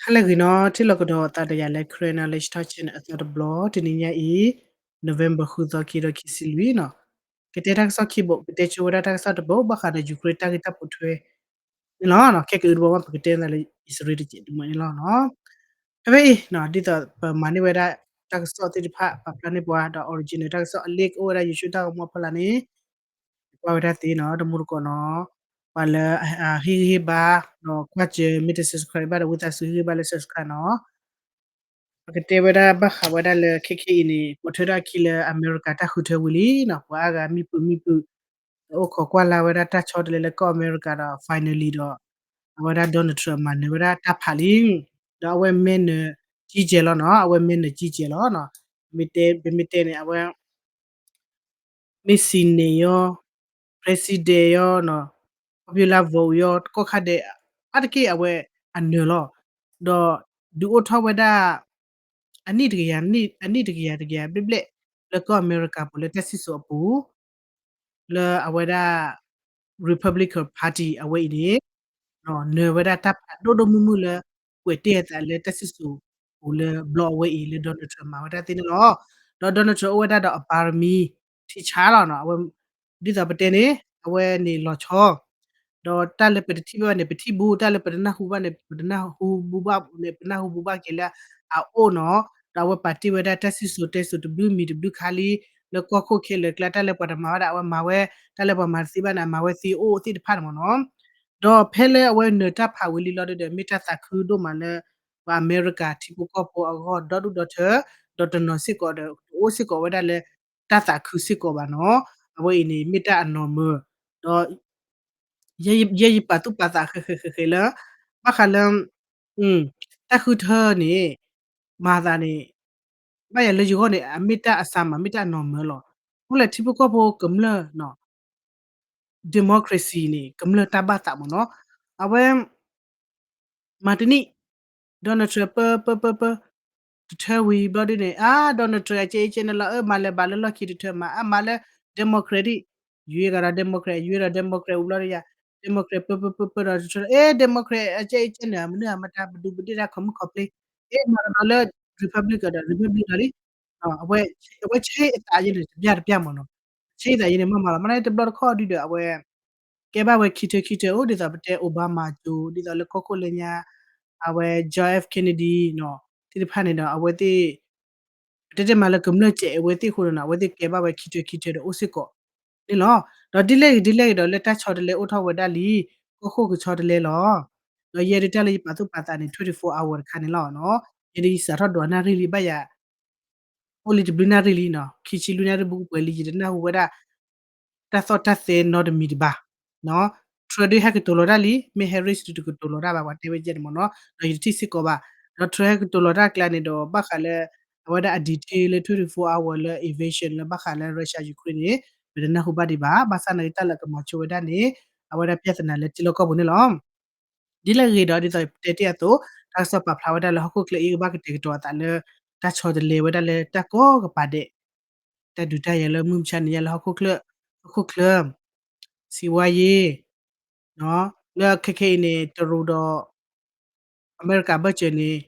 ဟါလၢအဂ့ၤနီၤ, ထံၣ်လိာ်ကဒီးသးဒီးယၤလၢ Karen Knowledge Talk Channel အသီတဘျီ, တနံၤညါအံၤ November ဃုသီ ခံကထိခံဆံလွံၢ်နီၤ. ကတဲတၢ်ကစီၣ်ခံဘိ, ကတဲဆိဝဲဒၣ်တၢ်ကစီၣ်တဘိ ဘၣ်ဃးဒီး Ukraine တၢ်ဂ့ၢ်တၢ်ပိာ်ထွဲန့ၣ်လီၤ. ခဲကအုတဘီဘၣ် ပကတဲသးလၢ အံၣ်စရ့လးတစဲးတမှဲန့ၣ်လီၤနီၤ. ဖဲဖဲအံၤနီၤ, ဒ်သိးပမၤန့ၢ်ဝဲဒၣ်တၢ်ကစီၣ်သ့ၣ်တဖၣ် ပာ်ဖျါန့ၢ်ပှၤဒီး original တၢ်ကစီၣ်အလ့ၣ်ကအိၣ်ဝဲဒၣ် YouTube တၢ်ဂီၤမူအဖီလာ်န့ၣ် ကွၢ်ဝဲဒၣ်သ့နီၤ, တမူတကိးနီၤ, ပှၤလၢ ဟ့ၣ်ဂံၢ်ဟ့ၣ်ဘါ ဒီးကွၢ်စၢၤ မ့ၢ်တ subscribe ဘၣ်ဒီး ဝံသးစူၤဟ့ၣ်ဂံၢ်ဘါလၢ subscribe နီၤ. ပကတဲဝဲဒၣ်ဘၣ်ဃးဝဲဒၣ်လၢခဲခဲအံၤန့ၣ် ပိာ်ထွဲထီၣ်အခံလၢအမဲရကၤတၢ်ဃုထၢဝံၤလံနီၤ, ပှၤအါဂၤမံပုၤမံပုၤ အိၣ်ခိးကွၢ်လၢ်ဝဲဒၣ်တၢ်ဆီတလဲလၢကီၢ်အမဲရကၤဒီး finally ဒီး အဝဲဒၣ် Donald Trump မၤနၢၤဝဲဒၣ်တၢ်ဖးလံ, ဒီးအဝဲမဲနၢၤကံကဲလီၤနီၤ, အဝဲမဲနၢၤကံကဲလီၤနီၤ. မ့ၢ်တဲမ့ၢ်တဲန့ၣ် အဝဲ မ့ၢ် Senate ယီၤ, President ယီၤနီၤ, popular vote ယီၤ တကီၢ်ခါဒဲး အါတက့ၢ်အဝဲအနၢၤလီၤ. ဒီးဒုးအိၣ်ထီၣ်ဝဲဒၣ် အနံၣ်တကယၤ အနံၣ်တကယၤတကယၤဘျဲၣ်ဘျဲၣ် လၢကီၢ်အမဲရကၤပူၤလၢတၢ်စံၣ်စိၤအပူၤ လၢအဝဲဒၣ် Republican Party အဝဲအံၤန့ၣ် နၢၤဝဲဒၣ်တၢ်ဖးဒိၣ်ဒိၣ်မုၢ်မုၢ်လၢ ကွဲးတ့ၢ်အသးလၢတၢ်စံၣ်စိၤပူၤလၢဘျီအဝဲအံၤလၢ Donald Trump မၤဝဲဒၣ်သ့န့ၣ်လီၤ. ဒီး Donald Trump အိၣ်ဝဲဒၣ်ဒီးအပါရမီ ထံဆါလီၤနီၤ, အဝဲ ဒ်သိးပတဲန့ၣ် အဝဲန့ၣ်လီၤဆီ ဒီးတၢ်လၢပတထံၣ်ဘၣ်ဘၣ်န့ၣ် ပထံၣ်ဘူး, တၢ်လၢပတနၢ်ဟူဘၣ်န့ၣ် ပတနၢ်ဟူဘူးဘၣ်န့ၣ် ပနၢ်ဟူဘူးဘၣ်က့ၤလၢအအိၣ်နီၤ. ဒီးအဝဲပာ်တ့ၢ်ဝဲဒၣ်တၢ်စံၣ်စိၤတဲစိၤတဘျုးမံၤတဘျုးခါလံ လၢကီၢ်ခိၣ်ခဲလၢာ်ကျါ တၢ်လၢပှၤတမၤဝဲဒၣ် အဝဲမၤဝဲ, တၢ်လၢပှၤမၤတသ့ဘၣ်န့ၣ် အမၤဝဲသ့အိၣ်သ့ၣ်တဖၣ်န့ၣ်မ့ၢ်နီၤ. ဒီးဖဲလၢအဝဲနၢၤတၢ်ဖးဝံၤလံလီၤဒီး မ့ၢ်တၢ်သးခုဒိၣ်မးလၢ ပှၤအမဲရကၤထံဖိကီၢ်ဖိအဂီၢ် ဒီဒူၣ်ဒီထၢ ဒီးတနီၤစ့ၢ်ကီးဒီး တအိၣ်စ့ၢ်ကီးဝဲဒၣ်လၢ တၢ်သးခုစ့ၢ်ကီးဘၣ်နီၤ. အဝဲအံၤန့ၣ် မ့ၢ်တၢ်အနီၢ်မၢၤ ဒီး ယဲယပာ်သူၣ်ပာ်သးဃဲးဃဲးဃဲးဃဲးလၢ ဘၣ်ဃးလၢ တၢ်ဃုထၢန့ၣ် မၤသးန့ၣ် ဘၣ်ယၤလၢယဂီၢ်န့ၣ် အမ့ၢ်တၢ်အစၢမး မ့ၢ်တၢ်အနီၢ်မၢၤလီၤ. အဃိလၢထံဖိကီၢ်ဖိကမျၢၢ်နီၤ democracy န့ၣ် ကမျၢၢ်တၢ်ဘၣ်သးမ့ၢ်နီၤ. အဝဲ မၤတနံၣ် Donald Trump ပၢပၢပၢပၢ တထၢဝံၤဘျီဒ်န့ၣ် အါ Donald Trump အကဲအံကဲန့ၣ်လီၤ အၢ မၤလၢၤဘၣ်လၢလီၢ်ခံတထၢမး အါ မၤလၢ democratic ယွၤဂၤဒီး democratic ယွၤဒီး democratic ဝံၤဘျီဒ်ယၤ democratic ပၢပၢပၢပၢဒီးတထၢ အဲ democratic အကဲအံကဲန့ၣ် မနုၤအမတၤ ပဒူပဒ့ၣ်တၢ်ခီမုၣ်ခီပျ့ အဲ မၤကဒီးလၢ republic ဒီး republic ဒီးလံ အဝဲဆ့အသးယဲန့ၣ် တပျၢ်တပျၢ်မ့ၢ်နီၤ ဆ့သးယဲန့ၣ် မ့ၢ်မၤလီၤ မ့ၢ်န့ၣ်တဘျီတခီၣ်ဒုဒီး အဝဲ ကဲဘၣ်ဝဲခံထၢခံထၢအိၣ် ဒ်သိးပတဲ Obama ကၠိ ဒ်သိးလၢကီၢ်ခိၣ်လၢညါ အဝဲ John F Kennedy နီၤ သ့ၣ်တဖၣ်န့ၣ်ဒီး အဝဲသ့ၣ် ပတဲတဲမးလၢကမျၢၢ်စဲးအဝဲသ့ၣ်အဃိန့ၣ် အဝဲသ့ၣ်ကဲဘၣ်ဝဲခံထၢခံထၢဒီးအိၣ်စ့ၢ်ကီးန့ၣ်လီၤ. ဒီးဒ်လဲၣ်ဂ့ၤဒ်လဲၣ်ဂ့ၤဒီး လၢတၢ်ဆီတလဲအိၣ်ထီၣ်ဝဲဒၣ်လံ ကီၢ်ခိၣ်ကဆီတလဲလီၤ. ဒီးယဲဒၣ်တၢ်လၢယပာ်သူၣ်ပာ်သးန့ၣ် twenty-four hour တခါန့ၣ်လီၤ. ယဲဒၣ်ယစးထီၣ်ဒွးနၣ်ရံၣ်လံ ဘၣ်ယၤ အိၣ်လံတဘျုးနၣ်ရံၣ်လံနီၤ ခံဆံလွံၢ်နၣ်ရံၣ်ဘူးကပှဲၤလံ ယတနၢ်ဟူဝဲဒၣ် တၢ်သီၣ်တၢ်သဲနီတမံၤတဘၣ် Trump ဒုးဟဲကတိၤလီၤတၢ်လံ မ့ၢ် Harris ဒုးတကတိၤလီၤတၢ်ဘၣ် ပှၤတဲဝဲယဲန့ၣ်မ့ၢ်နီၤ ဒီးယတထံၣ်စ့ၢ်ကီးဘၣ် ဒီး Trump ဟဲကတိၤလီၤတၢ်ကျါန့ၣ်ဒီး ဘၣ်ဃးလၢ အဝဲဒၣ်အ detail လၢ twenty-four hour လၢ invasion လၢဘၣ်ဃးလၢ Russia Ukraine န့ၣ် ပတနၢ်ဟူဘၣ်ဒံးဘၣ် ဘၣ်ဆၣ်နာ်က့တၢ်လၢကမၤဆိဝဲဒၣ်န့ၣ် အဝဲဒၣ် ပြဿနာ လၢထံလီၢ်ကီၢ်ပူၤန့ၣ်လီၤ. ဒ်လဲၣ်ဂ့ၤဒီး ဒ်သိးပတဲတ့ၢ်အသိး တၢ်ကစီၣ်ပာ်ဖျါဝဲဒၣ်လၢဟီၣ်ခိၣ်ချၢအံၤ ကဘၣ်ကတဲာ်ကတီၤအသးလၢ တၢ်ဆီတလဲဝဲဒၣ်လၢတၢ်ကိးကပၤဒဲး တၢ်ဒုးတၢ်ယၤလၢမုၢ်မဆါန့ၣ်ညါလၢဟီၣ်ခိၣ်ချၢ ဟီၣ်ခိၣ်ချၢ စံးဝါယ့ၤ လၢခဲခဲအံၤန့ၣ် တရူးဒီး အမဲရကၤဘၢၣ်စၢၤန့ၣ်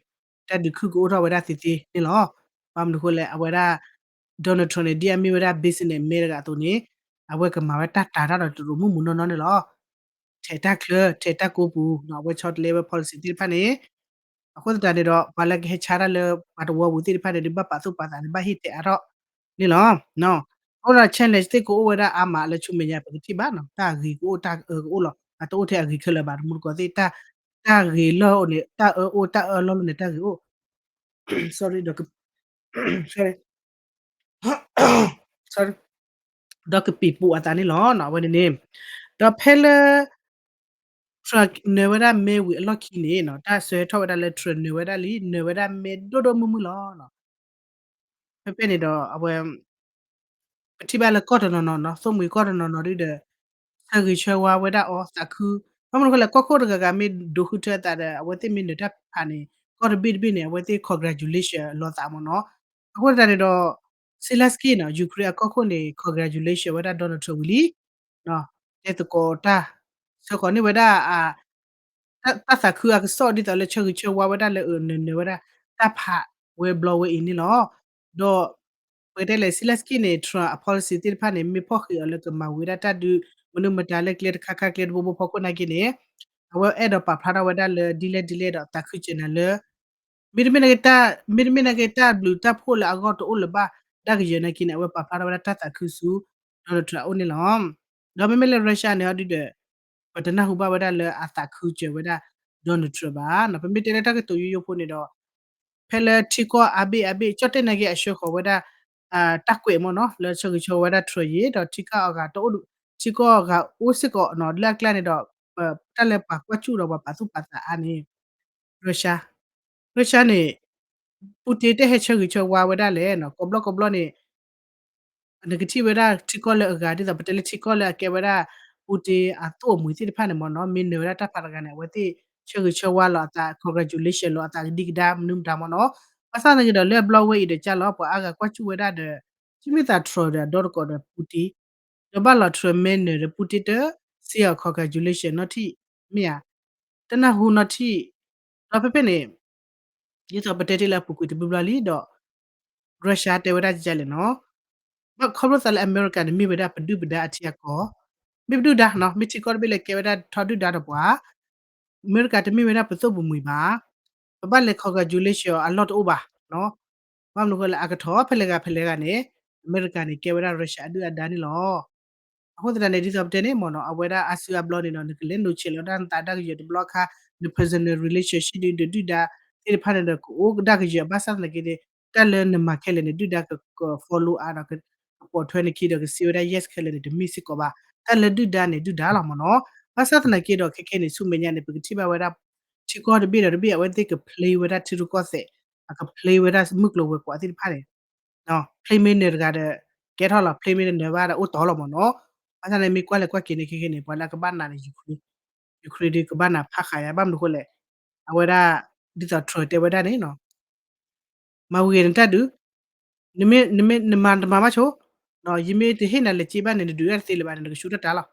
တၢ်ဒုးခုၣ်ကအိၣ်ထီၣ်ဝဲဒၣ်သ့သ့န့ၣ်လီၤ. ဘၣ်မနုၤအဃိလဲၣ် အဝဲဒၣ် Donald Trump န့ၣ် ဒ်အမ့ၢ်ဝဲဒၣ် businessman တဂၤအသိးန့ၣ် အဝဲကမၤဝဲတၢ်တၤတၢ်ဒီးတရူးမုၢ်မုၢ်နီၢ်နီၢ်န့ၣ်လီၤ. ထဲးတၢ်ချၢ ထဲးတၢ်ကိးပူၤ အဝဲဆီတလဲဝဲ policy သ့ၣ်တဖၣ်န့ၣ် အဃိသတးန့ၣ်ဒီး ပှၤလၢကဟဲဆါတၢ်လၢပှၤတဝၢပူၤသ့ၣ်တဖၣ်န့ၣ် ဒုးဘၣ်ပာ်သူၣ်ပာ်သးန့ၣ် ဘၣ်ဟ့ၣ်ထဲးအါထီၣ်န့ၣ်လီၤ. အဃိဒီး challenge သ့ၣ်ကအိၣ်ဝဲဒၣ်အါမးလၢဆူမဲာ်ညါ ပကထံၣ်ဘၣ်နီၤ တၢ်ဂ့ၤကအိၣ်တၢ်အၢကအိၣ်လီၤ. အတအိၣ်ထဲအဂ့ၤခဲလၢာ်ဘၣ် တမူတကိးသ့ၣ် တၢ်ဂ့ၤလၢအအိၣ်န့ၣ် တၢ်အၢအိၣ် တၢ်အၢလီၢ်လီၢ်န့ၣ် တၢ်ဂ့ၤအိၣ် sorry ဒီး ဒီးကပံာ်ပူၤအသးန့ၣ်လီၤ အဝဲန့ၣ်န့ၣ် ဒီးဖဲလၢ Trump နၢၤဝဲဒၣ်မဲဝံၤအလီၢ်ခံန့ၣ် တၢ်ဆၢထီၣ်ဝဲဒၣ်လၢ Trump နၢၤဝဲဒၣ်လံ နၢၤဝဲဒၣ်မဲဒိၣ်ဒိၣ်မုၢ်မုၢ်လီၤ. ဖဲဖဲန့ၣ်ဒီး အဝဲ ပထံၣ်ဘၣ်လၢကီၢ်တနီၤနီၤနီၤ သိၣ်မှံၤကီၢ်တနီၤနီၤဒ်ဒီး ဆၢဂ့ၤဆၢဝါဝဲဒၣ်အီၤသးခု ဘၣ်မနုၤအဃိလဲၣ် ကီၢ်ခိၣ်တဂၤဂၤမ့ၢ်ဒိးဃုထၢအသးဒီး အဝဲသ့ၣ်မ့ၢ်နၢၤတၢ်ဖးန့ၣ် ကီၢ်တဘ့ၣ်တဘ့ၣ်န့ၣ် အဝဲသ့ၣ် congratulation အလီၤသးမ့ၢ်နီၤ. အဃိသတးန့ၣ်ဒီး Zelensky နီၤ Ukraine အကီၢ်ခိၣ်န့ၣ် congratulation ဝဲဒၣ် Donald Trump ဝံၤလံ တဲသကိးတၢ် ဆှၢဃီၤန့ၢ်ဝဲဒၣ်အ တၢ်သးခုအကစီၣ်ဒ်သိးလၢဆၢဂ့ၤဆၢဝါဝဲဒၣ်လၢအနၢၤနၢၤဝဲဒၣ် တၢ်ဖးဝဲဘျီဝဲအံၤန့ၣ်လီၤ. ဒီး ပကတဲလဲၣ် Zelensky န့ၣ် Trump အ policy သ့ၣ်တဖၣ်န့ၣ် မ့ၢ်ဖီၣ်ဃံးအီၤလၢကမၤဝံၤဝဲဒၣ်တၢ်ဒုး မနုၤမတၤလၢကျဲတခါခါကျဲတဘိဘိဖီခိၣ်နာ်က့န့ၣ် အဝဲအဲၣ်ဒိးပာ်ဖျါထီၣ်ဝဲဒၣ်လၢဒ်လဲၣ်ဒ်လဲၣ်ဒီးသးခုစၢၤနၤလၢ မ့တမ့ၢ်နာ်က့ မ့တမ့ၢ်နာ်က့ တၢ်ဘျုးတၢ်ဖှိၣ်လၢအဂီၢ်တအိၣ်လၢၤဘၣ်ဒၣ်ကယၢၤနာ်က့န့ၣ် အဝဲပာ်ဖျါထီၣ်ဝဲဒၣ်တၢ်သးခုဆူ Donald Trump အအိၣ်န့ၣ်လီၤ. ဒီးမ့မ့ၢ်လၢ Russia န့ၣ်ဟီဒုဒီး ပတနၢ်ဟူဘၣ်ဝဲဒၣ်လၢအသးခုစၢၤဝဲဒၣ် Donald Trump ဘၣ်နီၤ. ပမ့ၢ်တဲလၢတၢ်ကတိၤယိယိဖိန့ၣ်ဒီး ဖဲလၢထံကီၢ်အါဘ့ၣ်အါဘ့ၣ် ကၠီၣ်တဲၣ်နာ်က့အဆှၢဃီၤဝဲဒၣ် တၢ်ကွဲးမ့ၢ်နီၤ လၢဆၢဂ့ၤဆၢဝါဝဲဒၣ် Trump အံၤ ဒီးထံကီၢ်အဂၤတအိၣ် ထံကီၢ်အဂၤအိၣ်စ့ၢ်ကီးနီၤ လၢအကျါန့ၣ်ဒီး တၢ်လၢပှၤကွၢ်စူၣ်ဒီးပှၤပာ်သူၣ်ပာ်သးအါန့ၣ် Russia Russia န့ၣ် Putin တဟဲဆၢဂ့ၤဆၢဝါဝဲဒၣ်လဲၣ်နီၤ ကိးဘျီကိးဘျီန့ၣ် နကထံၣ်ဝဲဒၣ်ထံကီၢ်လၢအဂၤ ဒ်သိးပတဲလၢထံကီၢ်လၢအကဲဝဲဒၣ် Putin အသိၣ်အမှံၤသ့ၣ်တဖၣ်န့ၣ်မ့ၢ်နီၤ မ့ၢ်နၢၤဝဲဒၣ်တၢ်ဖးတဂၤန့ၣ် အဝဲသ့ၣ်ဆၢဂ့ၤဆၢဝါလီၤအသး congratulation လီၤအသးကဒံကဒါမနုၤမတၤမ့ၢ်နီၤ. ဘၣ်ဆၣ်သနာ်က့ဒီးလၢအဘျီဝဲအံၤဒီးကၢ်လီၤ ပှၤအါဂၤကွၢ်စူၣ်ဝဲဒၣ်ဒီး ထံမ့ၢ်သး Trump ဒီးအဒီတကိးဒီး Putin ဒီးဘၣ်လီၤ Trump မ့ၢ်နၢၤဒီး Putin တစ့အီၤ congratulation နီတထံၣ် မ့ၢ်ဧါ တနၢ်ဟူနီတထံၣ် ဒီးဖဲဖဲန့ၣ် ဒ်သိးပတဲတ့ၢ်လၢအပူၤကွံာ်တဘျီဘျီလံဒီး Russia တဲဝဲဒၣ်ကလဲၣ်နီၤ ဘၣ်ခီဖျိသးလၢအမဲရကၤန့ၣ် မ့ၢ်ဝဲဒၣ်ပဒုၣ်ပဒါအထံအကီၢ်, မ့ၢ်ပဒုၣ်ဒါနီၤ မ့ၢ်ထံကီၢ်တဘ့ၣ်လၢကဲဝဲဒၣ်ထီဒုၣ်ဒါဒီးပှၤ အမဲရကၤတမ့ၢ်ဝဲဒၣ်ပသိၣ်ပမှံၤဘၣ်, ပဘၣ်လဲၤ congratulation အီၤအလီၢ်တအိၣ်ဘၣ်နီၤ. ဘၣ်မနုၤဃိလဲၣ် အကထီၣ်ဖဲလဲၣ်ဂၤဖဲလဲၣ်ဂၤန့ၣ် အမဲရကၤန့ၣ် ကဲဝဲဒၣ် Russia အဒုၣ်အဒါန့ၣ်လီၤ. အဃိသတးန့ၣ် ဒ်သိးပတဲန့ၣ်မ့ၢ်နီၤ အဝဲဒၣ်အါစုအါဘျီန့ၣ်ဒီး နကလဲၤနုာ်ဆဲးလီၤဒၣ်နသးဒၣ်ကယၢၤတဘျီအခါ န personal relationship ဒီးဒုၣ်ဒါသ့ၣ်တဖၣ်န့ၣ်ဒီး ကအိၣ်ဒၣ်ကယၢၤဘၣ်ဆၣ်သနာ်က့န့ၣ် တၢ်လၢနမၤခဲလၢာ်န့ၣ် ဒုၣ်ဒါက follow up ဒီး ကပိာ်ထွဲနခံဒီးကစံးဝဲဒၣ် yes ခဲလၢာ်န့ၣ် တမ့ၢ်စ့ၢ်ကီးဘၣ်. တၢ်လၢဒုၣ်ဒါန့ၣ် ဒုၣ်ဒါလီၤမ့ၢ်နီၤ. ဘၣ်ဆၣ်သနာ်က့ဒီး ခဲခဲန့ၣ် ဆူမဲာ်ညါန့ၣ် ပကထံၣ်ဘၣ်ဝဲဒၣ် ထံကီၢ်တဘ့ၣ်ဒီးတဘ့ၣ် အဝဲသ့ၣ်က play ဝဲဒၣ်ထံရူၢ်ကီၢ်သဲး, အက play ဝဲဒၣ်မုၢ်ကျိၤဝဲၤကွာ်သ့ၣ်တဖၣ်န့ၣ် play မ့ၢ်နၢၤတဂၤဒီး ကဲထီၣ်လီၤ, play မ့ၢ်တနၢၤဘၣ်ဒီးအိၣ်တီလီၤမ့ၢ်နီၤ. ဘၣ်ဆၣ်န့ၣ်မ့ၢ်ကွၢ်လဲၤကွၢ်က့ၤန့ၣ် ခဲခဲန့ၣ် ပှၤလၢအကဘၣ်နးန့ၣ် Ukraine, Ukraine ဒီးကဘၣ်နးဖးဃာ်ယါ ဘၣ်မနုၤဃိလဲၣ်, အဝဲဒၣ် ဒ်သိး Trump တဲဝဲဒၣ်န့ၣ် မၤဝံၤဂ့ၤနတၢ်ဒုး, နမ့ၢ် နမ့ၢ် နမၤတမၤဘၣ်ဆိ, ယမ့ၢ်တဟ့ၣ်နၤလၢၤစ့ဘၣ်န့ၣ် နဒုးတၢ်တသ့လၢၤဘၣ်န့ၣ် နကဆူတၢ်တၢ်လီၤ.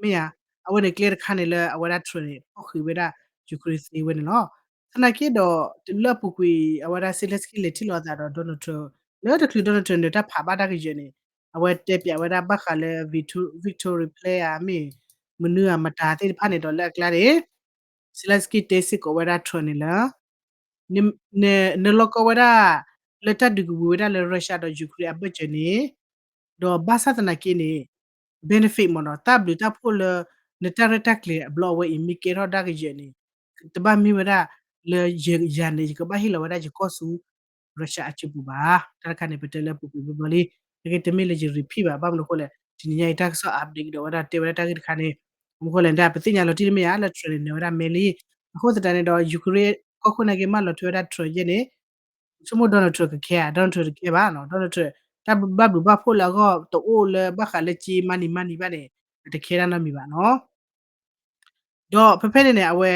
မ့ၢ်ဧါ, အဝဲန့ၣ်ကျဲတခါန့ၣ်လၢအဝဲဒၣ် Trump န့ၣ် ဖီၣ်ဃံးဝဲဒၣ် Ukraine သ့ဝဲန့ၣ်လီၤ. သနာ်က့ဒီး တုၤလၢအပူၤကွံာ် အဝဲဒၣ် Zelensky လဲၤထံၣ်လိာ်အသးဒီး Donald Trump လၢတချုး Donald Trump နၢၤတၢ်ဖးဘၣ်တၢ်ကယၢၤန့ၣ် အဝဲတဲပၠးဝဲဒၣ်ဘၣ်ဃးလၢ victory, victory plan ဧါ မ့ၢ်မနုၤဧါမတၤသ့ၣ်တဖၣ်န့ၣ်ဒီး လၢအကျါန့ၣ် Zelensky တဲစ့ၢ်ကီးဝဲဒၣ် Trump န့ၣ်လၢ န န နလီၢ်ကီဝဲဒၣ် လၢတၢ်ဒုးကဝံၤဝဲဒၣ်လၢ Russia ဒီး Ukraine အဘၢၣ်စၢၤန့ၣ်, ဒီးဘၣ်ဆၣ်သနာ်က့န့ၣ် benefit မ့ၢ်နီၤ တၢ်ဘျုးတၢ်ဖှိၣ်လၢ နတၢ်ရဲၣ်တၢ်ကျဲၤအဘျီအဝဲအံၤ မ့ၢ်ကဲထီၣ်ဒၣ်ကယၢၤန့ၣ် တဘၣ်မ့ၢ်ဝဲဒၣ်လၢယၤန့ၣ် ယကဘၣ်ဟ့ၣ်လီၤဝဲဒၣ်ယကီၢ်ဆူ Russia အစုပူၤဘၣ်. တၢ်တခါန့ၣ် ပတဲလၢပူၤကွံာ်ဘျီဘျီလံ, နက့တမ့ၢ်လၢယ repeat ဘၣ်, ဘၣ်မနုၤအဃိလဲၣ် တနံၤညါအံၤတၢ်ကစီၣ် update ဒီးဝဲဒၣ်တဲဝဲဒၣ်တၢ်ဂ့ၢ်တခါန့ၣ်, မနုၤအဃိလဲၣ် ဒ်ပသ့ၣ်ညါလီၤတံၢ်တမ့ၢ်ဧါ လၢ Trump န့ၣ် နၢၤဝဲဒၣ်မဲလံ. အဃိသတးန့ၣ်ဒီး Ukraine ကီၢ်ခိၣ်နာ်က့မၢလီၤထွဲဝဲဒၣ် Trump ယဲၢ်န့ၣ် ဆိကမိၣ် Donald Trump က care ဧါ, Donald Trump တ care ဘၣ်နီၤ, Donald Trump တၢ်ဘၣ်ဘျုးဘၣ်ဖှိၣ်လၢအဂီၢ်တအိၣ်လၢဘၣ်ဃးလၢက့မၤနံၤမၤနံၤဘၣ်န့ၣ် အတ care တၢ်နီတမံၤဘၣ်နီၤ. ဒီးဖဲဖဲန့ၣ်န့ၣ် အဝဲ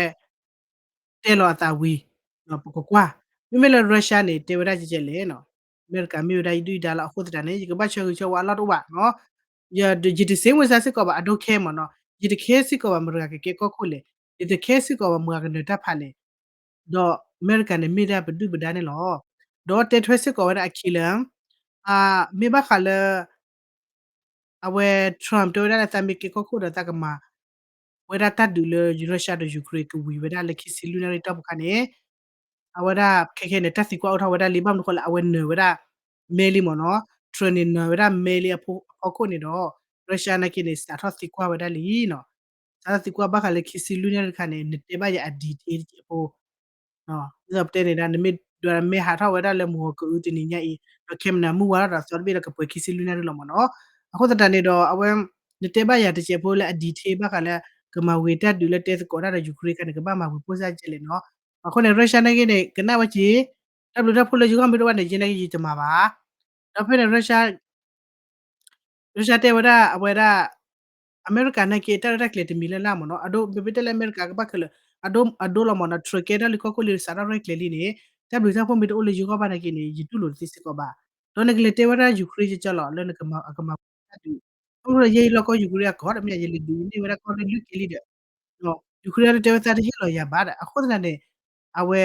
တဲလီၤအသးဝံၤ ပကကွၢ်, မ့မ့ၢ်လၢ Russia န့ၣ် တဲဝဲဒၣ်ကဲကဲလဲၣ်နီၤ, အမဲရကၤမ့ၢ်ဝဲဒၣ်ယဒုၣ်ယဒါလီၤ အဃိသတးန့ၣ် ယကဘၣ်ဆၢဂ့ၤဆၢဝါအလီၢ်တအိၣ်ဘၣ်နီၤ, ယ ယတစ့ဝဲစါစ့ၢ်ကီးဘၣ် I don't care မ့ၢ်နီၤ, ယတ care စ့ၢ်ကီးဘၣ် မတၤဂၤကကဲကီၢ်ခိၣ်လဲၣ်, ယတ care စ့ၢ်ကီးဘၣ် မတၤဂၤကနၢၤတၢ်ဖးလဲၣ် ဒီးအမဲရကၤန့ၣ်မ့ၢ်ဒၣ်ပဒုၣ်ပဒါန့ၣ်လီၤ. ဒီးတဲထွဲစ့ၢ်ကီးဝဲဒၣ်အခံလၢ မ့ၢ်ဘၣ်ဃးလၢ အဝဲ Trump တဲဝဲဒၣ်လၢသးမ့ၢ်ကဲကီၢ်ခိၣ်ဒီးသးကမၤ ဝဲဒၣ်တၢ်ဒုးလၢ Russia ဒီး Ukraine ကဝံၤဝဲဒၣ်လၢခံဆံလွံၢ်နၣ်ရံၣ်တီၢ်ပူၤခါန့ၣ် အဝဲဒၣ်ခဲခဲန့ၣ် တၢ်သံကွၢ်အိၣ်ထီၣ်ဝဲဒၣ်လံ ဘၣ်မနုၤဃိလဲၣ် အဝဲနၢၤဝဲဒၣ် မဲလံမ့ၢ်နီၤ, Trump န့ၣ်နၢၤဝဲဒၣ်မဲလံအဖီခိၣ်န့ၣ်ဒီး Russia နာ်က့န့ၣ် စးထီၣ်သံကွၢ်ဝဲဒၣ်လံနီၤ, စးထီၣ်သံကွၢ်ဘၣ်ဃးလၢခံဆံလွံၢ်နၣ်ရံၣ်တခါန့ၣ် နတဲဘၣ်ယၤအ detail တစဲးဖိ ဒ်သိးပတဲန့ၣ်ဒၣ် နမ့ၢ်ဒွးမဲဟးထီၣ်ဝဲဒၣ်လၢမုၢ်ဂီၤကအုတနံၤညါအံၤ ဒီး camera မုၢ်ဝါထီၣ်ဒီးသီတဘ့ၣ်ဒီးကပှဲၤခံဆံလွံၢ်နၣ်ရံၣ်လီၤမ့ၢ်နီၤ, အဃိသတးန့ၣ်ဒီး အဝဲ နတဲဘၣ်ယၤတစဲးဖိလၢအ detail ဘၣ်ဃးလၢ ကမၤဝံၤတၢ်ဒုးလၢတဲသကိးတၢ်ဒီး Ukraine ခါန့ၣ် ကဘၣ်မၤဝံၤပိၢ်စၢ်ကဲလဲၣ်နီၤ, အဃိန့ၣ် Russia နာ်က့န့ၣ် ကနၣ်ဝဲက့ၤ တၢ်ဘျုးတၢ်ဖှိၣ်လၢယဂီၢ်မ့ၢ်တအိၣ်ဘၣ်န့ၣ် ယဲနာ်က့ယတမၤဘၣ်, ဒီးဖဲန့ၣ် Russia Russia တဲဝဲဒၣ် အဝဲဒၣ် အမဲရကၤနာ်က့ တၢ်ရဲၣ်တၢ်ကျဲၤတမံၤလၢ်လၢ်မ့ၢ်နီၤ, အဒိ ပမ့ၢ်တဲလၢအမဲရကၤကဘၣ်ခဲလၢာ် အဒိ အဒိလီၤမ့ၢ်နီၤ, Trump ကဲထီၣ်လံကီၢ်ခိၣ်လံ စးထီၣ်ရဲၣ်ကျဲၤလံန့ၣ် တၢ်ဘျုးတၢ်ဖှိၣ်မ့ၢ်တအိၣ်လၢယဂီၢ်ဘၣ်နာ်က့န့ၣ် ယတူၢ်လိာ်တသ့စ့ၢ်ကီးဘၣ်, ဒီးနကလဲၤတဲဝဲဒၣ် Ukraine ကကၢလီၤ လၢနကမၤ အကမၤတၢ်ဒုး, အဃိဒီးယဲယလီၢ်ကီၢ် Ukraine အကီၢ်ဒီးမ့ၢ်ယလဲၤဒုးန့ၢ်ဝဲဒၣ်ကီၢ်ရ့ၣ်လွံၢ်က့လံဒီး ဒီး Ukraine တဲဝဲသးတဟ့ၣ်လီၤယၤဘၣ်ဒီး အဃိသတးန့ၣ် အဝဲ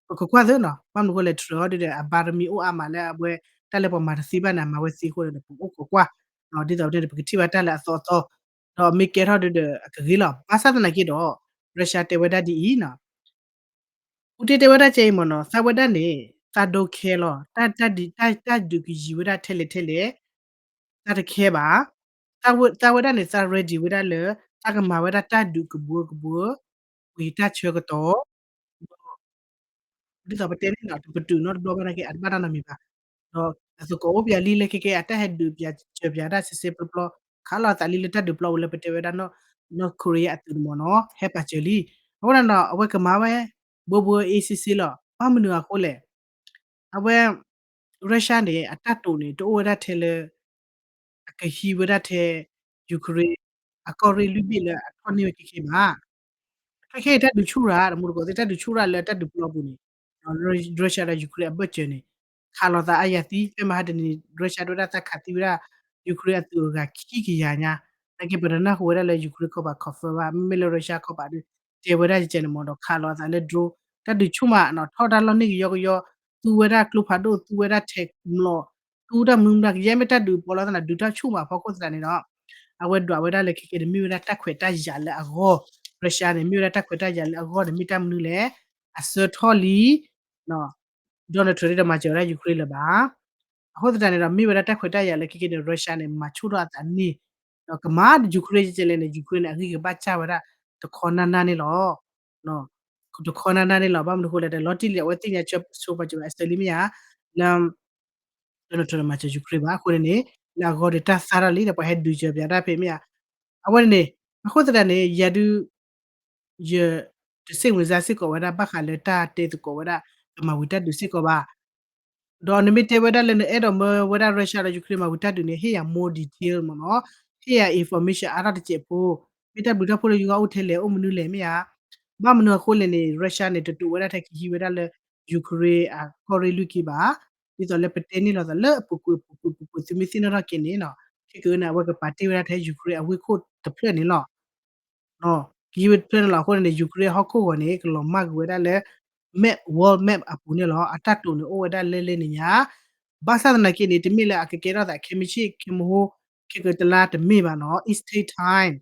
ပကကွၢ်သ့နီၤ ဘၣ်မနုၤအဃိလဲၣ် Trump အီၤဒုဒီး အဘါတမံၤအိၣ်အါမးလၢအဝဲ တၢ်လၢပှၤမၤတသ့ဘၣ်န့ၣ် အမၤဝဲသ့အဃိန့ၣ်ဒီး ပအိၣ်ခိးကွၢ် ဒ်သိးန့ၣ် ပကထံၣ်ဘၣ်တၢ်လၢအသီအသီ ဒီးမ့ၢ်ကဲထီၣ်ဒုဒီး အကဂ့ၤလီၤ ဘၣ်ဆၣ်သနာ်က့ဒီး Russia တဲဝဲဒၣ်ဒ်အံၤနီၤ Putin တဲဝဲဒၣ်ကဲအံၤမ့ၢ်နီၤ သးဝဲဒၣ်န့ၣ် သးဒိခဲလီၤ တၢ်ဒုးကယံၤဝဲဒၣ်ထဲလဲၣ်ထဲလဲၣ် သးတခဲဘၣ် သးဝဲဒၣ်န့ၣ် သး ready ဝဲဒၣ်လၢ သးကမၤဝဲဒၣ်တၢ်ဒုးကဘှီကဘှီ ဝံၤတၢ်ဆၢကတီၢ် ဒ်သိးပတဲန့ၣ်နီၤ တပတုာ်နီတဘျီဘၣ်နာ်က့ အတဘၣ်တၢ်နီတမံၤဘၣ်. ဒီးအသကိးအိၣ်ပၠးလံလၢခဲကဲ အတၢ်ဟဲဒုးပၠးစၢၤပၠးတၢ်စ့စ့ပျီပျီ ခးလိာ်သးလံလၢတၢ်ဒုးပျီပူၤလၢပတဲဝဲဒၣ် North Korea အသုးန့ၣ်မ့ၢ်နီၤ ဟဲပာ်စၢၤလံ. အဃိန့ၣ်ဒီး အဝဲကမၤဝဲ ဘှီဘှီအ့စ့စ့လီၤ. ဘၣ်မနုၤအဃိလဲၣ်. အဝဲ Russia န့ၣ် အတၢ်တိာ်န့ၣ် တအိၣ်ဝဲဒၣ်ထဲလၢ အကဟံးဝဲဒၣ်ထဲ Ukraine အကီၢ်ရ့ၣ်လွံၢ်ဘ့ၣ်လၢအထီၣ်န့ၢ်ဝဲခဲခဲဘၣ်. ခဲခဲအံၤတၢ်ဒုးဆူၣ်ရၤ တမူတကိးသ့ၣ် တၢ်ဒုးဆူၣ်ရၤလၢတၢ်ဒုးပျီပူၤန့ၣ် Russia ဒီး Ukraine အဘၢၣ်စၢၤန့ၣ် ခးလိာ်သးအါယၤသံ ဖဲမဟါတနံၤ Russia ဒိၣ်ဝဲဒၣ်သးခးသံဝဲဒၣ် Ukraine အသုးအဂၤခံကယၤညါ နာ်က့ပတနၢ်ဟူဝဲဒၣ်လၢ Ukraine ခီပၤ confirm ဘၣ် မ့မ့ၢ်လၢ Russia ခီပၤဒီး တဲဝဲဒၣ်ကဲန့ၣ်မ့ၢ်ဒီး ခးလိာ်အသးလၢ drone တၢ်ဒုးဆူၣ်မးနီၤ ထီၣ်တၢ်လီၢ်န့ၢ်ကယီကယီ သူဝဲဒၣ်ကျိဖးဒိၣ် သူဝဲဒၣ်ထဲးမျိာ် သူတၢ်မနုၤမတၤ ကယဲၢ်မ့ၢ်တၢ်ဒုးပျီလီၤသနာ် ဒုးတၢ်ဆူၣ်မးအဖီခိၣ်သတးန့ၣ်ဒီး အဝဲဒွးဝဲဒၣ်လၢခဲကဲန့ၣ် မ့ၢ်ဝဲဒၣ်တၢ်ခွဲးတၢ်ယာ်လၢအဂီၢ် Russia န့ၣ် မ့ၢ်ဝဲဒၣ်တၢ်ခွဲးတၢ်ယာ်လၢအဂီၢ်န့ၣ် မ့ၢ်တၢ်မနုၤလဲၣ် အဆၢထီၣ်လံ Donald Trump တမၤစၢၤဝဲဒၣ် Ukraine လၢၤဘၣ်. အဃိသတးန့ၣ်ဒီး မ့ၢ်ဝဲဒၣ်တၢ်ခွဲးတၢ်ယာ်လၢခဲကဲန့ၣ် Russia န့ၣ် မၤဆူၣ်ထီၣ်အသးန့ၣ် ဒီးကမၤ Ukraine ကဲလဲၣ်န့ၣ် Ukraine န့ၣ် အဂံၢ်ကဘၣ်စၢ်ဝဲဒၣ် တခီနၢ်နၢ်န့ၣ်လီၤ. တခီနၢ်နၢ်န့ၣ်လီၤ ဘၣ်မနုၤအဃိလဲၣ် တၢ်လီၤတံၢ်လံ အဝဲသ့ၣ်ညါဆိပာ်စၢၤဝဲအစၢလံမ့ၢ်ဧါ လၢ Donald Trump မၤစၢၤ Ukraine ဘၣ် အဃိန့ၣ်န့ၣ် လၢအဂီၢ်ဒီးတၢ်သါထီၣ်လံဒီး ပှၤဟဲဒုးစၢၤပၠးတၢ်ဖဲမ့ၢ်ဧါ အဝဲန့ၣ်န့ၣ် အဃိသတးန့ၣ် ယၤဒုး ယ တစိတ်ဝင်စားစ့ၢ်ကီးဝဲဒၣ် ဘၣ်ဃးလၢတၢ်တဲသကိးဝဲဒၣ် ကမၤဝံၤတၢ်ဒုးစ့ၢ်ကီးဘၣ်. ဒီးနမ့ၢ်တဲဝဲဒၣ်လၢနအဲၣ်ဒိးမၢဝဲဒၣ် Russia ဒီး Ukraine မၤဝံၤတၢ်ဒုးန့ၣ် ဟ့ၣ်ယၤ more detail မ့ၢ်နီၤ, ဟ့ၣ်ယၤ information အါထီၣ်တစဲးဖိ, မ့ၢ်တၢ်ဘျုးတၢ်ဖှိၣ်လၢယဂီၢ်အိၣ်ထဲလဲၣ် အိၣ်မနုၤလဲၣ်မ့ၢ်ဧါ. ဘၣ်မနုၤအဃိလဲၣ်န့ၣ် Russia န့ၣ် တတိာ်ဝဲဒၣ်ထဲကဟံးဝဲဒၣ်လၢ Ukraine အကီၢ်ရ့ၣ်လွံၢ်က့ဘၣ်. ဒ်သိးလၢပတဲန့ၢ်လီၤသးလၢအပူၤကွံာ်ပူၤကွံာ်ပူၤကွံာ် သုမ့ၢ်သ့ၣ်နီၣ်ထီၣ်က့ၤန့ၣ်နီၤ, ခဲကနံၣ်န့ၣ် အဝဲကပာ်တ့ၢ်ဝဲဒၣ်ထဲ Ukraine အဝ့ၢ်ခိၣ်တဖျၢၣ်န့ၣ်လီၤ. ကဟံးဝဲတဖျၢၣ်န့ၣ်လီၤ. အဃိန့ၣ်န့ၣ် Ukraine ဟီၣ်ခိၣ်ဂီၤန့ၣ် ကလီၤမၢ်ကွံာ်ဝဲဒၣ်လၢ map, world map အပူၤန့ၣ်လီၤ. အတၢ်တိာ်န့ၣ်အိၣ်ဝဲဒၣ်လၢလဲန့ၣ်ညါ. ဘၣ်ဆၣ်သနာ်က့န့ၣ် တမ့ၢ်လၢအကကဲထီၣ်သး ခဲမုၢ်ဆ့ၣ် ခဲမုၢ်ဟိ ခဲကတလါတမ့ၢ်ဘၣ်နီၤ. It take time.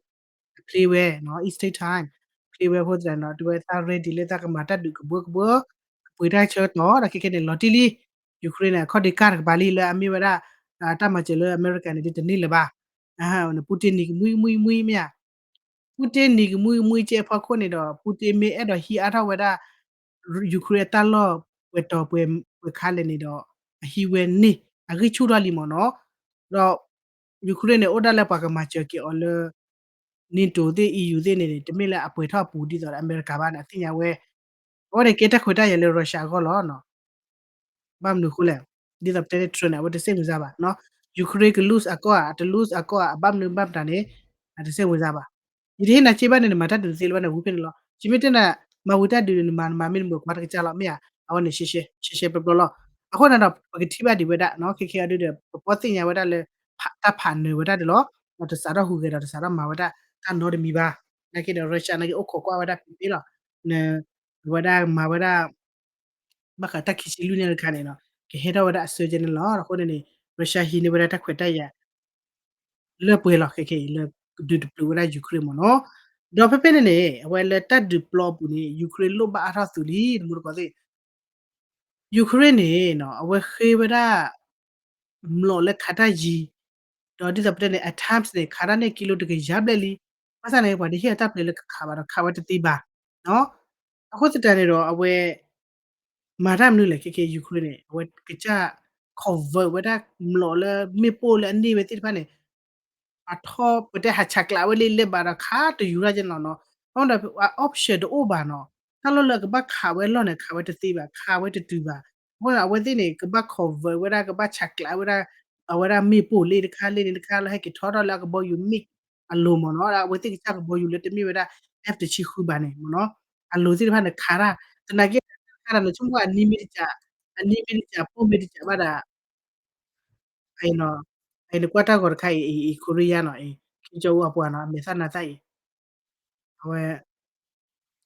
အဖျ့ဝဲနီၤ, it take time. ဖျ့ဝဲအဃိသတးန့ၣ်ဒီး တဝဲသး ready လၢသးကမၤတၢ်ဒုးကဘှီကဘှီ, ကပှ့ၤတၢ်ဆၢကတီၢ် ဒီးခဲကနံၣ်န့ၣ် လီၤတံၢ်လံ. Ukraine န့ၣ် အခီၣ်ဒ့ကၢ်တကပၤလံ လၢအမ့ၢ်ဝဲဒၣ် တၢ်မၤစၢၤလၢအမဲရကၤန့ၣ် ဒ်တန့ၢ်လၢၤဘၣ်. နပူတ့ၢ်နံၤကမှံမှံမှံမ့ၢ်ဧါ. ပူတ့ၢ်နံၤကမှံမှံကဲအဖီခိၣ်န့ၣ်ဒီး ပူတ့ၢ်မ့ၢ်အဲၣ်ဒိးဟံးအါထီၣ်ဝဲဒၣ် Ukraine အတၢ်လီၢ်ပှဲၤတီၤပှဲၤခါလဲၣ်န့ၣ်ဒီး အဟံးဝဲန့ၢ် အဂံၢ်ဆူၣ်ထီၣ်လံမ့ၢ်နီၤ. ဒီး Ukraine န့ၣ် အိၣ်ဒၣ်လၢပှၤကမၤစၢၤက့ၤအီၤလၢ NATO သ့ၣ် EU သ့ၣ်န့ၣ်န့ၣ် တမ့ၢ်လၢအပှဲၤထီၣ်အပူၤဒ်သိးဒီးအမဲရကၤဘၣ်န့ၣ် အသ့ၣ်ညါဝဲ. အဝဲန့ၣ်ကဲတၢ်ခွဲးတၢ်ယာ်လၢ Russia အဂီၢ်လီၤ. ဘၣ်မနုၤအဃိလဲၣ်, ဒ်သိးပတဲန့ၣ် Trump န့ၣ် အဝဲတစိတ်ဝင်စားဘၣ်နီၤ, Ukraine က lose အကီၢ်ဧါ တ lose အကီၢ်ဧါ အဘၣ်မနုၤဘၣ်မတၤန့ၣ် အတစိတ်ဝင်စားဘၣ်. ယတဟ့ၣ်နၤစ့ဘၣ်န့ၣ် နမၤတၢ်ဒုးတသ့လၢၤဘၣ်န့ၣ် ဝံၤဖဲန့ၣ်လီၤ. ယမ့ၢ်တဲနၤ မၤဝံၤတၢ်ဒုးန့ၣ် နမၤနမၤမ့ၢ်နမုာ်ကွၢ်တကစၢ်လီၤ မ့ၢ်ဧါ. အဝဲန့ၣ် ရှဲရှဲပျီပျီလီၤ. အဃိန့ၣ်ဒီး ပကထံၣ်ဘၣ်ဒံးဝဲဒၣ်နီၤ ခဲခဲအံၤဒုဒီး ပပီၢ်သ့ၣ်ညါဝဲဒၣ်လၢ တၢ်ဖးနၢၤဝဲဒၣ်ဒ်လီၤ. ဒီးတစးထီၣ်ဟူးဂဲၤဒီးတစးထီၣ်မၤဝဲဒၣ် တၢ်နီတမံၤဘၣ်. နာ်က့ဒီး Russia နာ်က့အိၣ်ခိးကွၢ်ဝဲဒၣ်ဖဲဖဲလီၤ. န ဝဲဒၣ်မၤဝဲဒၣ် ဘၣ်ဃးတၢ်ခံဆံလွံၢ်န့ၣ်တခါန့ၣ်နီၤ ကဟဲထီၣ်ဝဲဒၣ်အဆၢကဲန့ၣ်လီၤ. အဃိန့ၣ်န့ၣ် Russia ဟံးန့ၢ်ဝဲဒၣ်တၢ်ခွဲးတၢ်ယာ် လၢပှဲၤလီၤ ခဲခဲအံၤ လၢကဒုးတပျုာ်ဝဲဒၣ် Ukraine မ့ၢ်နီၤ. ဒီးဖဲဖဲန့ၣ်န့ၣ် အဝဲလၢတၢ်ဒုးပျီအပူၤန့ၣ် Ukraine လိၣ်ဘၣ်အါထီၣ်သုးလံ တမူတကိးသ့ၣ် Ukraine န့ၣ်နီၤ အဝဲဃ့ဝဲဒၣ် မျိာ်လၢခးတၢ်ယံၤ, ဒီးဒ်သိးပတဲန့ၣ် အ tanks န့ၣ် ခးတၢ်န့ၢ်ကံလိတကယၤဘျဲၣ်လံ. ဘၣ်ဆၣ်န့ၣ် ပှၤတဟ့ၣ်အတၢ်ပျဲလၢကခးဘၣ်ဒီး ခးဝဲတသ့ဘၣ်. အဃိသတးန့ၣ်ဒီး အဝဲ မၤတၢ်မနုၤလဲၣ် ခဲခဲ Ukraine န့ၣ် အဝဲကစၢ် convert ဝဲဒၣ်မျိာ်လၢမ့ၣ်ပိၢ်လၢအန့ၢ်ဝဲသ့ၣ်တဖၣ်န့ၣ် အထီၣ်ပတဲဟးဆးကျးဝဲလၢလဲၤဘၣ်ဒီးခးတယူၤတၢ်ကနီၤနီၤ. အဃိဒီး option တအိၣ်ဘၣ်နီၤ. တၢ်လီၢ်လၢအကဘၣ်ခးဝဲအလီၢ်န့ၣ် ခးဝဲတသ့ဘၣ်, ခးဝဲတတုၤဘၣ်. အဃိဒီး အဝဲသ့ၣ်န့ၣ် ကဘၣ် convert ဝဲဒၣ် ကဘၣ်ဆးကျးဝဲဒၣ် အဝဲဒၣ်မ့ၣ်ပိၢ်လ့တခါလ့န့ၣ်တခါလၢဟဲက့ၤထီထီၣ်လၢအကဘီယူၤ MiG အလိၤမ့ၢ်နီၤ. အဝဲသ့ၣ်ကစၢ်ကဘီယူၤလၢတမ့ၢ်ဝဲဒၣ် F တဆံဃုဘၣ်န့ၣ်မ့ၢ်နီၤ. အလိၤသ့ၣ်တဖၣ်န့ၣ်ခးတၢ် သနာ်က့ ခးတၢ်န့ၣ် ဆိကမိၣ်အနံမ့ၢ်တစး အနံမ့ၢ်တစး ပိၢ်မ့ၢ်တစးဘၣ်ဒီး အံၤနီၤ, အံၤနကွၢ်တၢ်ဂီၤတခါအံၤ အံၤ Korea နီၤ, အံၤ Kim Jong Un အပှၤနီၤ အမဲာ်သၣ်နါသၣ်အံၤ, အဝဲ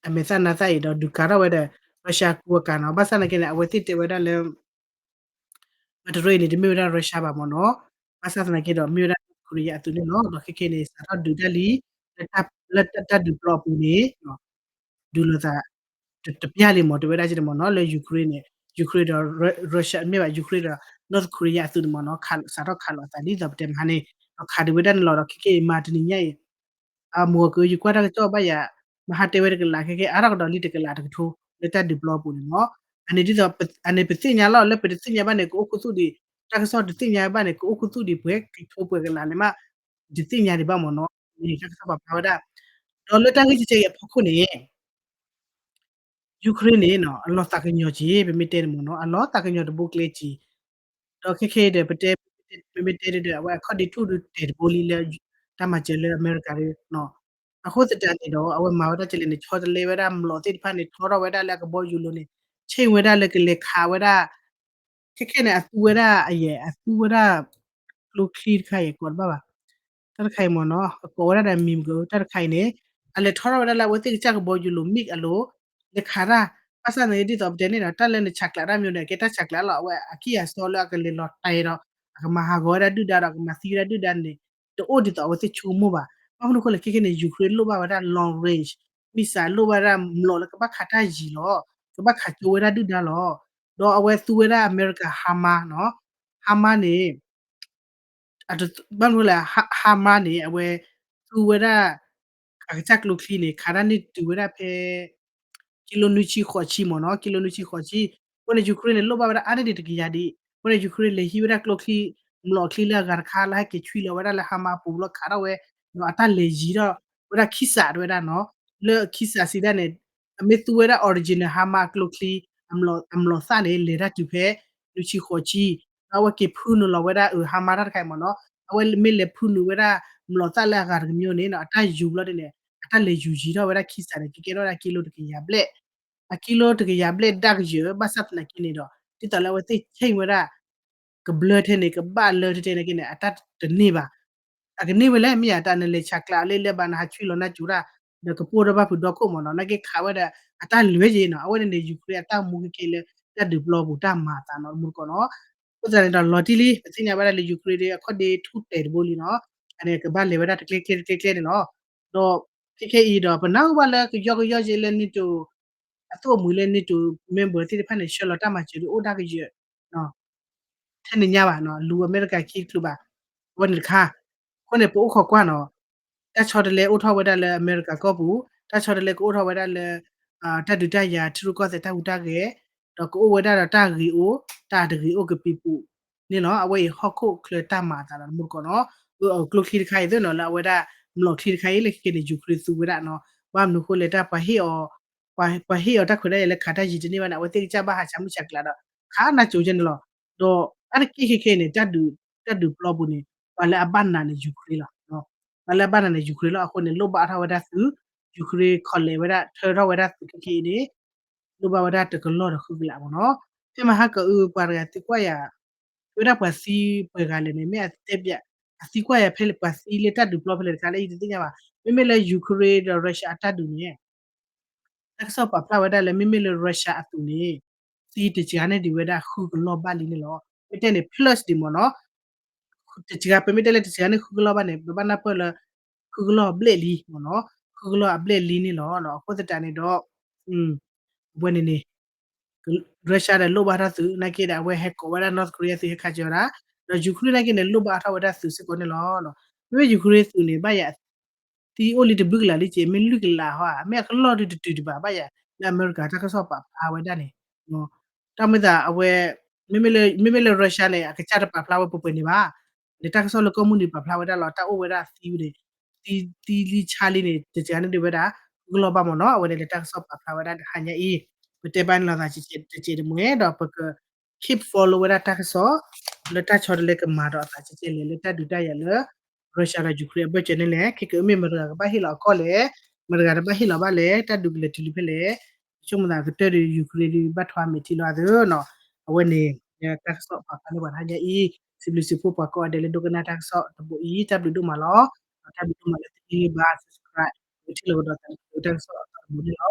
အမဲာ်သၣ်နါသၣ်အံၤဒီးဒုးကၤထီၣ်ဝဲဒီး Russia ကူအကၤနီၤ. ဘၣ်ဆၣ်သနာ်က့န့ၣ် အဝဲသ့ၣ်တဲဝဲဒၣ်လၢ မတရ့န့ၣ် တမ့ၢ်ဝဲဒၣ် Russia ဘၣ်မ့ၢ်နီၤ. ဘၣ်ဆၣ်သနာ်က့ဒီး မ့ၢ်ဝဲဒၣ် North Korea အသုးန့ၣ်လီၤ. ဒီးခဲခဲန့ၣ် စးထီၣ်ဒုးတၢ်လံ လၢတၢ်ဒုးပျီအပူၤန့ၣ် ဒုးလိာ်သး တပျၢ်လံမ့ၢ် တဲဝဲဒၣ်က့န့ၣ်မ့ၢ်နီၤ လၢ Ukraine န့ၣ် Ukraine ဒီး Russia မ့ၢ်ဘၣ် Ukraine ဒီး North Korea အသုးန့ၣ်မ့ၢ်နီၤ စးထီၣ်ခးလိာ်အသးဒ်သိးပတဲမဟါန့ၣ် ဒီးခးဒုးဝဲဒၣ်န့ၣ်လီၤ. ဒီးခဲခဲအံၤမၤတနံၤညါအံၤ အမိၢ်ကယကွၢ်တၢ်ကစီၣ်ဘၣ်ယၤ မဟါတဲဝဲတကလး ခဲခဲအါထီၣ်ကဒီးလံတကလးတကထိ လၢတၢ်ဒုးပျီပူၤန့ၣ်လီၤ. အန့ၣ်ဒ်သိး အန့ၣ်ပသ့ၣ်ညါလီၤ လၢပတသ့ၣ်ညါဘၣ်န့ၣ် ကအိၣ်ခူသူၣ်ဒံး တၢ်ကစီၣ်တသ့ၣ်ညါဘၣ်န့ၣ် ကအိၣ်ခူသူၣ်ဒံးပှဲၤကထိပှဲၤကလးန့ၣ်မး တသ့ၣ်ညါဒံးဘၣ်မ့ၢ်နီၤ န့ၣ်တၢ်ကစီၣ်ပာ်ဖျါဝဲဒၣ် ဒီးလၢတၢ်ဂ့ၢ်ကဲကဲအံၤအဖီခိၣ်န့ၣ် Ukraine န့ၣ်နီၤ အလီၤသးကညီၤက့ၤ ပမ့ၢ်တဲန့ၣ်မ့ၢ်နီၤ အလီၤသးကညီၤတဘိကျဲက့ၤ ဒီးခဲခဲအံၤဒီး ပတဲ ပမ့ၢ်တဲဒီး အဝဲအခီၣ်ဒ့ထူၣ်ဒုးတဲာ်တဘိလံလၢ တၢ်မၤစၢၤလၢအမဲရကၤဒီး အဃိသတးန့ၣ်ဒီး အဝဲမၤဝဲဒၣ်ကလဲၣ်န့ၣ် ဆီတလဲဝဲဒၣ်မျိာ်သ့ၣ်တဖၣ်န့ၣ် ထီထီၣ်ဝဲဒၣ်လၢအကဘီယူၤလိၤန့ၣ် ဆ့ၣ်ဝဲဒၣ်လၢကလဲၤခးဝဲဒၣ် ခဲခဲန့ၣ် အသူဝဲဒၣ်အယဲၢ် အသူဝဲဒၣ် ကျိချံတခါအံၤ ကိးတဘၣ်ဘၣ် တၢ်တခါအံၤမ့ၢ်နီၤ အကိးဝဲဒၣ်ဒီးမံၤမကၢ တၢ်တခါအံၤန့ၣ် အလဲၤထီထီၣ်ဝဲဒၣ်လၢအဝဲသ့ၣ်ကစၢ်ကဘီယူၤလိၤ MiG အလိၤ လဲၤခးတၢ် ဘၣ်ဆၣ်သနာ်က့ဒ်သိးပတဲန့ၣ်ဒီး တၢ်လၢနဆးကျးတၢ်မ့ၢ်ဒီး ကဲတၢ်ဆးကျးလီၤ အဝဲအကံၢ်အစီလၢအကလဲၤလီၤတဲာ်ဒီး အကမၤဟးဂီၤဝဲဒၣ်ဒုၣ်ဒါဒီး အကမၤသံဝဲဒၣ်ဒုၣ်ဒါန့ၣ် တအိၣ်ဒ်သိးအဝဲသ့ၣ်ဆိကမိၣ်ဘၣ်. ဘၣ်မနုၤအဃိလဲၣ် ခဲခဲန့ၣ် Ukraine လိၣ်ဘၣ်ဝဲဒၣ် long range missile လိၣ်ဘၣ်ဝဲဒၣ်မျိာ်လၢကဘၣ်ခးတၢ်ယံၤလီၤ ကဘၣ်ခးကၠိဝဲဒၣ်ဒုၣ်ဒါလီၤ. ဒီးအဝဲသူဝဲဒၣ်အမဲရကၤ HIMARS နီၤ HIMARS န့ၣ် ဘၣ်မနုၤလဲၣ် HIMARS န့ၣ် အဝဲသူဝဲဒၣ် အကစၢ်ကျိချံန့ၣ် ခးတၢ်န့ၢ်တုၤဝဲဒၣ်ဖဲ ကံလိနွံဆံဃိးဆံမ့ၢ်နီၤ ကံလိနွံဆံဃိးဆံ အဃိန့ၣ် Ukraine န့ၣ် လိၣ်ဘၣ်ဝဲဒၣ်အါန့ၢ်ဒံးတကယၤဒံး အဃိန့ၣ် Ukraine လဲၤဟံးဝဲဒၣ်ကျိချံ မျိာ်ချံလၢအဂၤတခါလၢဟဲက့ၤဆွံလီၤဝဲဒၣ်လၢ HIMARS အပူၤလီၤခးထီၣ်ဝဲ ဒီးအတၢ်လဲၤယံၤထီၣ်ဝဲဒၣ်ခံစးတဝဲဒၣ်နီၤ လၢခံစး စံးဒၣ်န့ၣ် အမ့ၢ်သူဝဲဒၣ် original HIMARS အကျိချံ အမျိာ်သၣ်န့ၣ် လဲၤတၢ်တုၤဖဲ နွံဆံဃိးဆံ ဒီးအဝဲက့ၤဖုနုာ်လီၤဝဲဒၣ်အ HIMARS တၢ်တခါအံၤမ့ၢ်နီၤ အဝဲမ့ၢ်လဲၤဖုနုာ်ဝဲဒၣ်မျိာ်သၣ်လၢအဂၤတကမျိန့ၣ်နီၤ အတၢ်ယူၤဘျီဒ်န့ၣ် အတၢ်လဲၤယူၤယံၤထီၣ်ဝဲဒၣ်ခံစးန့ၣ် ကကဲထီၣ်ဝဲဒၣ်ကံလိတကယၤဘျဲၣ် အကံလိတကယၤဘျဲၣ်ဒၣ်ကယၢၤ ဘၣ်ဆၣ်သနာ်က့န့ၣ်ဒီး ဒ်သိးလၢအဝဲသ့ၣ်ဆ့ၣ်ဝဲဒၣ် ကဘျၢထဲန့ၣ် ကဘၣ်လၢထဲထဲန့ၣ်က့န့ၣ် အတၢ်တန့ၢ်ဘၣ် အကန့ၢ်ဝဲလဲၣ် မ့ၢ်ယတၢ်နလဲၤဆးကျးလၢလၢဘၣ်နဟးဆွံလီၤနၢ်စူၤတၢ် ဒီးကပိၢ်ထီၣ်ဘၣ်ဖုးဒီခိၣ်မ့ၢ်နီၤ နာ်က့ခးဝဲဒီး အတၢ်လဲၤယံၤနီၤ အဝဲန့ၣ်န့ၣ် Ukraine အတၢ်မူကကဲလၢ တၢ်ဒုးပျီပူၤတၢ်မၤအသးနီၤ တမူတကိးနီၤ အဃိသတးန့ၣ်ဒီးလီၤတံၢ်လံ ပသ့ၣ်ညါဝဲဒၣ်လၢ Ukraine ဒီးအခီၣ်ဒ့ထူၣ်တဲာ်တဘိလံနီၤ အန့ၣ်ကဘၣ်လဲၤဝဲဒၣ်တကျဲကျဲတကျဲကျဲန့ၣ်လီၤ ဒီးခဲခဲအံၤဒီး ပနၢ်ဟူဘၣ်လၢကယီကယီက့လၢ NATO အသိၣ်အမှံၤလၢ NATO member သ့ၣ်တဖၣ်န့ၣ် ဆှၢလီၤတၢ်မၤစၢၤဒုးအိၣ်ဒၣ်ကယၢၤ ထဲန့ၣ်ညါဘၣ်နီၤ လူၤအမဲရကၤခံတချုးဘၣ် အဝဲန့ၣ်တခါ အဃိန့ၣ် ပအိၣ်ခိးကွၢ်နီၤ တၢ်ဆီတလဲအိၣ်ထီၣ်ဝဲဒၣ်လၢအမဲရကၤကီၢ်ပူၤ တၢ်ဆီတလဲကအိၣ်ထီၣ်ဝဲဒၣ်လၢ တၢ်ဒုးတၢ်ယၤ ထံရူၢ်ကီၢ်သဲးတၢ်ဟူးတၢ်ဂဲၤ ဒီးကအိၣ်ဝဲဒၣ်ဒီးတၢ်ဂ့ၤအိၣ် တၢ်တဂ့ၤအိၣ်ကပံာ်ပူၤန့ၣ်လီၤ အဝဲအံၤဟီၣ်ခိၣ်ချၢတၢ်မၤအသးဒီးတမူတကိးနီၤ အကျိချံတခါအံၤသ့ၣ်နီၤ လၢအဝဲဒၣ် မျိာ်ချံတခါအံၤလၢခဲခဲန့ၣ် Ukraine သူဝဲဒၣ်နီၤ ဘၣ်မနုၤအဃိလဲၣ် တၢ်ပှၤဟ့ၣ်အီၤ ပှၤဟ့ၣ်အီၤတၢ်ခွဲးတၢ်ယာ်လၢခးတၢ်ယံၤတန့ၢ်ဘၣ်န့ၣ် အဝဲသ့ၣ်ကစၢ်ဘၣ်ဟးဆှဲးမုၢ်ဆှဲးကျါဒီး ခးနၢ်ကၠိကဲန့ၣ်လီၤ ဒီးအါတက့ၢ်ခဲခဲန့ၣ် တၢ်ဒုးပျီပူၤန့ၣ် ပှၤလၢအဘၣ်နးန့ၣ် Ukraine လီၤ ပှၤလၢအဘၣ်နးန့ၣ် Ukraine လီၤ အဃိန့ၣ် လိၣ်ဘၣ်အါထီၣ်ဝဲဒၣ်သုး Ukraine ခီလဲၤဝဲဒၣ် ထၢထီၣ်ဝဲဒၣ်သုးခဲခဲအံၤန့ၣ် လိၣ်ဘၣ်ဝဲဒၣ်တကလီၢ်ဒီးဃုကလးမ့ၢ်နီၤ ဖဲမဟါကအု ပှၤတဂၤသံကွၢ်ယၤ ဖဲဝဲဒၣ်ပှၤသံပှဲၤဂၤလဲၣ်န့ၣ် မ့ၢ်အတဲပၠး အသံကွၢ်ယၤဖဲလဲၣ် ပှၤသံလၢတၢ်ဒုးပျီဖဲလဲၣ်တခါလၢယတသ့ၣ်ညါဘၣ် မ့မ့ၢ်လၢ Ukraine ဒီး Russia အတၢ်ဒုးန့ၣ် တၢ်ကစီၣ်ပာ်ဖျါဝဲဒၣ်လၢ မ့မ့ၢ်လၢ Russia အသုးန့ၣ် သံတစှၤန့ၢ်ဒံးဝဲဒၣ်ဃုကလီၢ်ဘၣ်လံန့ၣ်လီၤ မ့ၢ်တဲန့ၣ် plus ဒံးမ့ၢ်နီၤ တစှၤ ပမ့ၢ်တဲလၢတစှၤန့ၢ်ဃုကလီၢ်ဘၣ်န့ၣ် ပဘၣ်နၢ်ပၢၢ်လၢ ဃုကလီၢ်ဘျဲၣ်လံမ့ၢ်နီၤ ဃုကလီၢ်အဘျဲၣ်လံန့ၣ်လီၤ အဃိသတးန့ၣ်ဒီး အဝဲန့ၣ်န့ၣ် Russia ဒီးလိၣ်ဘၣ်ထီၣ်သုး နာ်က့ဒီး အဝဲဟဲကိးဝဲဒၣ် North Korea သုးဟဲခးစၢၤဝဲဒၣ် ဒီး Ukraine နာ်က့န့ၣ် လိၣ်ဘၣ်ထီၣ်ဝဲဒၣ်သုးစ့ၢ်ကီးန့ၣ်လီၤ. မ့မ့ၢ် Ukraine သုးန့ၣ် ဘၣ်ယၤ သံအိၣ်လံတဘျုးကလးလံက့ မ့ၢ်လွံၢ်ကလးဟီ မ့ၢ်အကလီၢ်ဒုးတတုၤတဘၣ်ဘၣ်ယၤ လၢအမဲရကၤတၢ်ကစီၣ်ပာ်ဖျါဝဲဒၣ်န့ၣ် တၢ်မ့ၢ်သးအဝဲ မ့မ့ၢ်လၢ Russia န့ၣ် အကစၢ်တပာ်ဖျါဝဲပှဲၤပှဲၤန့ၣ်ဘၣ် လၢတၢ်ကစီၣ်လၢကီၢ်မုၢ်နုာ်ပာ်ဖျါဝဲဒၣ်လီၤ တၢ်အိၣ်ဝဲဒၣ်သံဝဲန့ၣ် သံလံဆါလံန့ၣ် တစှၤန့ၢ်ဒံးဝဲဒၣ် ဃုကလီၢ်ဘၣ်မ့ၢ်နီၤ အဝဲန့ၣ်လၢတၢ်ကစီၣ်ပာ်ဖျါဝဲဒၣ်တဟါညါအံၤ ပတဲဘၣ်န့ၣ်လီၤသးတစဲးတမှဲၤ ဒီးပက keep follow ဝဲဒၣ်တၢ်ကစီၣ် လၢတၢ်ဆီတလဲကမၤဒီးအသးကဲကဲလဲၣ် လၢတၢ်ဒုးတၢ်ယၤလၢ Russia ဒီး Ukraine အဘၢၣ်စၢၤန့ၣ်လဲၣ် ခဲကမ့ၢ်မတၤတဂၤကဘၣ်ဟ့ၣ်လီၤအကီၢ်လဲၣ် မတၤတဂၤတဘၣ်ဟ့ၣ်လီၤဘၣ်လဲၣ် တၢ်ဒုးကလဲၤတုၤလံဖဲလဲၣ် ဆိကမိၣ်သးကတၢၢ်ဒီး Ukraine ဒုးဘၣ်ထွါမဲာ်ထံလီၤအသးနီၤ အဝဲန့ၣ် တၢ်ကစီၣ်ပာ်ဖျါလၢပှၤတဟါညါအံၤ စံးဘျုးစံးဖှိၣ်ပှၤကိးဂၤဒဲးလၢဒိကနၣ်တၢ်ကစီၣ်တဘိအံၤ တၢ်ဘျုးဒိၣ်မးလီၤ တၢ်ဘျုးဒိၣ်မးလၢသုဟ့ၣ်ဂံၢ်ဘါ subscribe ပကထံၣ်လိာ်ကဒီးသးလၢတၢ်ကစီၣ်အသီတဘိန့ၣ်လီၤ